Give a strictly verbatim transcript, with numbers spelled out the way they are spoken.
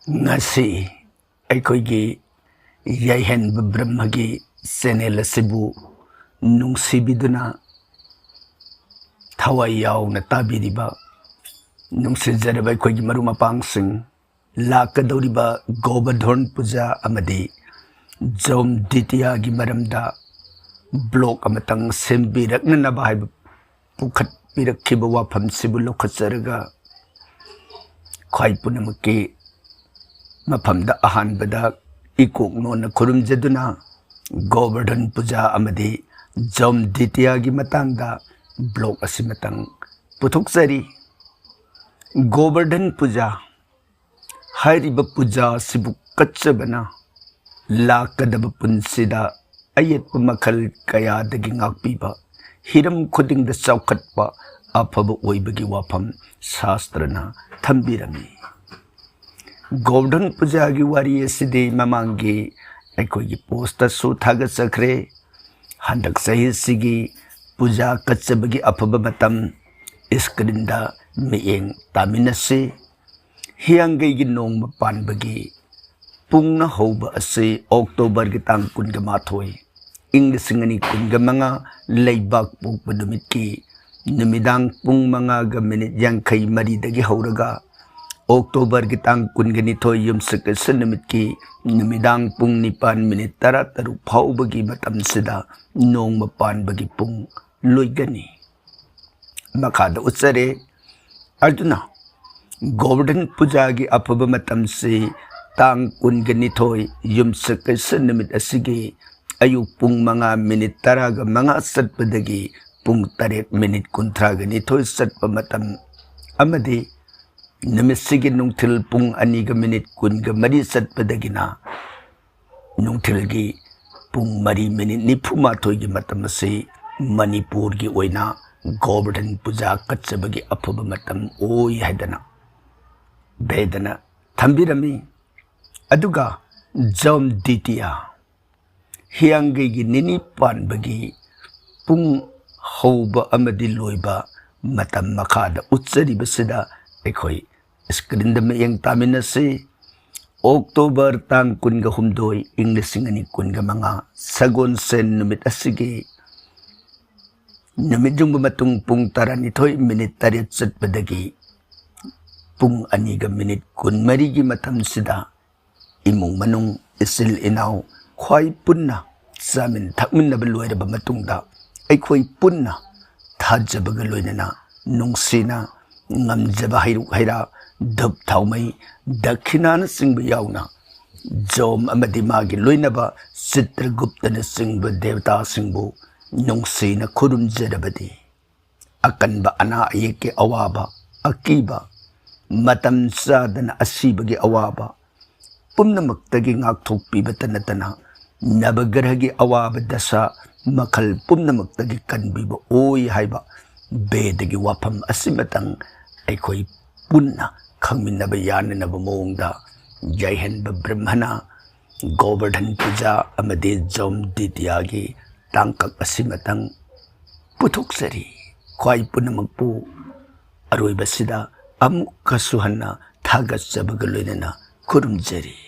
ꯉꯁꯤ ꯑꯩꯈꯣꯏꯒꯤ ꯌꯥꯏꯍꯟꯕ ꯕ꯭ꯔꯍ꯭ꯃꯒꯤ ꯆꯦꯅꯦꯜ ꯑꯁꯤꯕꯨ ꯅꯨꯡꯁꯤꯕꯤꯗꯨꯅ ꯊꯋꯥꯏ ꯌꯥꯎꯅ ꯇꯥꯕꯤꯔꯤꯕ ꯅꯨꯡꯁꯤꯖꯔꯕ ꯑꯩꯈꯣꯏꯒꯤ ꯃꯔꯨꯞ ꯃꯄꯥꯡꯁꯤꯡ, ꯂꯥꯛꯀꯗꯧꯔꯤꯕ ꯒꯣꯕꯔꯙꯟ ꯄꯨꯖꯥ ꯑꯃꯗꯤ ꯖꯣꯝ ꯗꯤꯇꯤꯌꯥꯒꯤ ꯃꯔꯝꯗ ꯕ꯭ꯂꯣꯛ ꯑꯃꯇꯪ ꯁꯦꯝꯕꯤꯔꯛꯅꯅꯕ ꯍꯥꯏꯕ ꯄꯨꯈꯠꯄꯤꯔꯛꯈꯤꯕ ꯋꯥꯐꯝꯁꯤꯕꯨ ꯂꯧꯈꯠꯆꯔꯒ, ꯈ꯭ꯋꯥꯏ ꯄꯨꯝꯅꯃꯛꯀꯤ ꯃꯐꯝꯗ ꯑꯍꯥꯟꯕꯗ ꯏꯀꯣꯛ ꯅꯣꯟꯅ ꯈꯨꯔꯨꯝꯖꯗꯨꯅ, ꯒꯣꯕꯔꯙꯟ ꯄꯨꯖꯥ ꯑꯃꯗꯤ ꯖꯣꯝ ꯗꯤꯇꯤꯌꯥꯒꯤ ꯃꯇꯥꯡꯗ ꯕ꯭ꯂꯣꯛ ꯑꯁꯤꯃꯇꯪ ꯄꯨꯊꯣꯛꯆꯔꯤ꯫ ꯒꯣꯕꯔꯙꯟ ꯄꯨꯖꯥ ꯍꯥꯏꯔꯤꯕ ꯄꯨꯖꯥ ꯑꯁꯤꯕꯨ ꯀꯠꯆꯕꯅ ꯂꯥꯛꯀꯗꯕ ꯄꯨꯟꯁꯤꯗ ꯑꯌꯦꯠꯄ ꯃꯈꯜ ꯀꯌꯥꯗꯒꯤ ꯉꯥꯛꯄꯤꯕ, ꯍꯤꯔꯝ ꯈꯨꯗꯤꯡꯗ ꯆꯥꯎꯈꯠꯄ, ꯑꯐꯕ ꯑꯣꯏꯕꯒꯤ ꯋꯥꯐꯝ ꯁꯥꯁꯇ꯭ꯔꯅ ꯊꯝꯕꯤꯔꯝꯃꯤ꯫ ꯒꯣꯕꯔꯙꯟ ꯄꯨꯖꯥꯒꯤ ꯋꯥꯔꯤ ꯑꯁꯤꯗꯤ ꯃꯃꯥꯡꯒꯤ ꯑꯩꯈꯣꯏꯒꯤ ꯄꯣꯁꯇꯁꯨ ꯊꯥꯒꯠꯆꯈ꯭ꯔꯦ꯫ ꯍꯟꯗꯛ ꯆꯍꯤꯁꯤꯒꯤ ꯄꯨꯖꯥ ꯀꯠꯆꯕꯒꯤ ꯑꯐꯕ ꯃꯇꯝ ꯏꯁꯀ꯭ꯔꯤꯟꯗ ꯃꯤꯠꯌꯦꯡ ꯇꯥꯃꯤꯟꯅꯁꯤ꯫ ꯍꯤꯌꯥꯡꯒꯩꯒꯤ ꯅꯣꯡꯃ ꯄꯥꯟꯕꯒꯤ ꯄꯨꯡꯅ ꯍꯧꯕ ꯑꯁꯤ ꯑꯣꯛꯇꯣꯕꯔꯒꯤ ꯇꯥꯡ ꯀꯨꯟꯒ ꯃꯥꯊꯣꯏ, ꯏꯪ ꯂꯤꯁꯤꯡ ꯑꯅꯤ ꯀꯨꯟꯒ ꯃꯉꯥ, ꯂꯩꯕꯥꯛ ꯄꯣꯛꯄ ꯅꯨꯃꯤꯠꯀꯤ ꯅꯨꯃꯤꯗꯥꯡ ꯄꯨꯡ ꯃꯉꯥꯒ ꯃꯤꯅꯤꯠ ꯌꯥꯡꯈꯩ ꯃꯔꯤꯗꯒꯤ ꯍꯧꯔꯒ ꯑꯣꯛꯇꯣꯕꯔꯒꯤ ꯇꯥꯡ ꯀꯨꯟꯒ ꯅꯤꯊꯣꯏ, ꯌꯨꯝꯁꯀꯩꯁ ꯅꯨꯃꯤꯠꯀꯤ ꯅꯨꯃꯤꯗꯥꯡ ꯄꯨꯡ ꯅꯤꯄꯥꯟ ꯃꯤꯅꯤꯠ ꯇꯔꯥ ꯇꯔꯨꯛ ꯐꯥꯎꯕꯒꯤ ꯃꯇꯝꯁꯤꯗ ꯅꯣꯡꯃ ꯄꯥꯟꯕꯒꯤ ꯄꯨꯡ ꯂꯣꯏꯒꯅꯤ꯫ ꯃꯈꯥꯗ ꯎꯠꯆꯔꯦ꯫ ꯑꯗꯨꯅ ꯒꯣꯕꯔꯙꯟ ꯄꯨꯖꯥꯒꯤ ꯑꯐꯕ ꯃꯇꯝꯁꯤ ꯇꯥꯡ ꯀꯨꯟꯒ ꯅꯤꯊꯣꯏ, ꯌꯨꯝꯁꯀꯩꯁ ꯅꯨꯃꯤꯠ ꯑꯁꯤꯒꯤ ꯑꯌꯨꯛ ꯄꯨꯡ ꯃꯉꯥ ꯃꯤꯅꯤꯠ ꯇꯔꯥꯒ ꯃꯉꯥ ꯆꯠꯄꯗꯒꯤ ꯄꯨꯡ ꯇꯔꯦꯠ ꯃꯤꯅꯤꯠ ꯀꯨꯟꯊ꯭ꯔꯥꯒ ꯅꯤꯊꯣꯏ ꯆꯠꯄ ꯃꯇꯝ ꯑꯃꯗꯤ ꯅꯨꯃꯤꯠꯁꯤꯒꯤ ꯅꯨꯡꯊꯤꯜ ꯄꯨꯡ ꯑꯅꯤꯒ ꯃꯤꯅꯤꯠ ꯀꯨꯟꯒ ꯃꯔꯤ ꯆꯠꯄꯗꯒꯤꯅ ꯅꯨꯡꯊꯤꯜꯒꯤ ꯄꯨꯡ ꯃꯔꯤ ꯃꯤꯅꯤꯠ ꯅꯤꯐꯨ ꯃꯥꯊꯣꯏꯒꯤ ꯃꯇꯝ ꯑꯁꯤ ꯃꯅꯤꯄꯨꯔꯒꯤ ꯑꯣꯏꯅ ꯒꯣꯕꯔꯙꯟ ꯄꯨꯖꯥ ꯀꯠꯆꯕꯒꯤ ꯑꯐꯕ ꯃꯇꯝ ꯑꯣꯏ ꯍꯥꯏꯗꯅ ꯚꯦꯗꯅ ꯊꯝꯕꯤꯔꯝꯃꯤ꯫ ꯑꯗꯨꯒ ꯖꯣꯝ ꯗꯤꯇꯤꯌꯥ, ꯍꯤꯌꯥꯡꯒꯩꯒꯤ ꯅꯤꯅꯤ ꯄꯥꯟꯕꯒꯤ ꯄꯨꯡ ꯍꯧꯕ ꯑꯃꯗꯤ ꯂꯣꯏꯕ ꯃꯇꯝ ꯃꯈꯥꯗ ꯎꯠꯆꯔꯤꯕꯁꯤꯗ ꯑꯩꯈꯣꯏ ꯏꯁꯀ꯭ꯔꯤꯟꯗ ꯃꯤꯠꯌꯦꯡ ꯇꯥꯃꯤꯟꯅꯁꯤ꯫ ꯑꯣꯛꯇꯣꯕꯔ ꯇꯥꯡ ꯀꯨꯟꯒ ꯍꯨꯝꯗꯣꯏ, ꯏꯪ ꯂꯤꯁꯤꯡ ꯑꯅꯤ ꯀꯨꯟꯒ ꯃꯉꯥ, ꯁꯒꯣꯜꯁꯦꯟ ꯅꯨꯃꯤꯠ ꯑꯁꯤꯒꯤ ꯅꯨꯃꯤꯠ ꯌꯨꯡꯕ ꯃꯇꯨꯡ ꯄꯨꯡ ꯇꯔꯥꯅꯤꯊꯣꯏ ꯃꯤꯅꯤꯠ ꯇꯔꯦꯠ ꯆꯠꯄꯗꯒꯤ ꯄꯨꯡ ꯑꯅꯤꯒ ꯃꯤꯅꯤꯠ ꯀꯨꯟꯃꯔꯤꯒꯤ ꯃꯇꯝꯁꯤꯗ ꯏꯃꯨꯡ ꯃꯅꯨꯡ, ꯏꯆꯤꯜ ꯏꯅꯥꯎ, ꯈ꯭ꯋꯥꯏ ꯄꯨꯟꯅ ꯆꯥꯃꯤꯟ ꯊꯛꯃꯤꯟꯅꯕ ꯂꯣꯏꯔꯕ ꯃꯇꯨꯡꯗ, ꯑꯩꯈꯣꯏ ꯄꯨꯟꯅ ꯊꯥꯖꯕꯒ ꯂꯣꯏꯅꯅ ꯅꯨꯡꯁꯤꯅ ꯉꯝꯖꯕ ꯍꯩꯔꯨꯛ ꯍꯩꯔꯥ, ꯙꯨꯞ ꯊꯥꯎꯃꯩ, ꯗꯈꯤꯅꯥꯅꯆꯤꯡꯕ ꯌꯥꯎꯅ ꯖꯣꯝ ꯑꯃꯗꯤ ꯃꯥꯒꯤ ꯂꯣꯏꯅꯕ ꯆꯤꯇ꯭ꯔꯒꯨꯞꯇꯅꯆꯤꯡꯕ ꯗꯦꯕꯇꯥꯁꯤꯡꯕꯨ ꯅꯨꯡꯁꯤꯅ ꯈꯨꯔꯨꯝꯖꯔꯕꯗꯤ, ꯑꯀꯟꯕ ꯑꯅꯥ ꯑꯌꯦꯛꯀꯤ ꯑꯋꯥꯕ, ꯑꯀꯤꯕ, ꯃꯇꯝ ꯆꯥꯗꯅ ꯑꯁꯤꯕꯒꯤ ꯑꯋꯥꯕ ꯄꯨꯝꯅꯃꯛꯇꯒꯤ ꯉꯥꯛꯊꯣꯛꯄꯤꯕꯇ ꯅꯠꯇꯅ, ꯅꯕꯒ꯭ꯔꯍꯒꯤ ꯑꯋꯥꯕ ꯗꯁꯥ ꯃꯈꯜ ꯄꯨꯝꯅꯃꯛꯇꯒꯤ ꯀꯟꯕꯤꯕ ꯑꯣꯏ ꯍꯥꯏꯕ ꯕꯦꯗꯒꯤ ꯋꯥꯐꯝ ꯑꯁꯤꯃꯇꯪ ꯑꯩꯈꯣꯏ ꯄꯨꯟꯅ ꯈꯪꯃꯤꯟꯅꯕ ꯌꯥꯅꯅꯕ ꯃꯑꯣꯡꯗ ꯌꯥꯏꯍꯟꯕ ꯕ꯭ꯔꯍꯃꯅ ꯒꯣꯕꯔꯙꯟ ꯄꯨꯖꯥ ꯑꯃꯗꯤ ꯖꯣꯝ ꯗꯤꯇꯤꯌꯥꯒꯤ ꯇꯥꯡꯀꯛ ꯑꯁꯤꯃꯇꯪ ꯄꯨꯊꯣꯛꯆꯔꯤ꯫ ꯈ꯭ꯋꯥꯏ ꯄꯨꯝꯅꯃꯛꯄꯨ ꯑꯔꯣꯏꯕꯁꯤꯗ ꯑꯃꯨꯛꯀꯁꯨ ꯍꯟꯅ ꯊꯥꯒꯠꯆꯕꯒ ꯂꯣꯏꯅꯅ ꯈꯨꯔꯨꯝꯖꯔꯤ꯫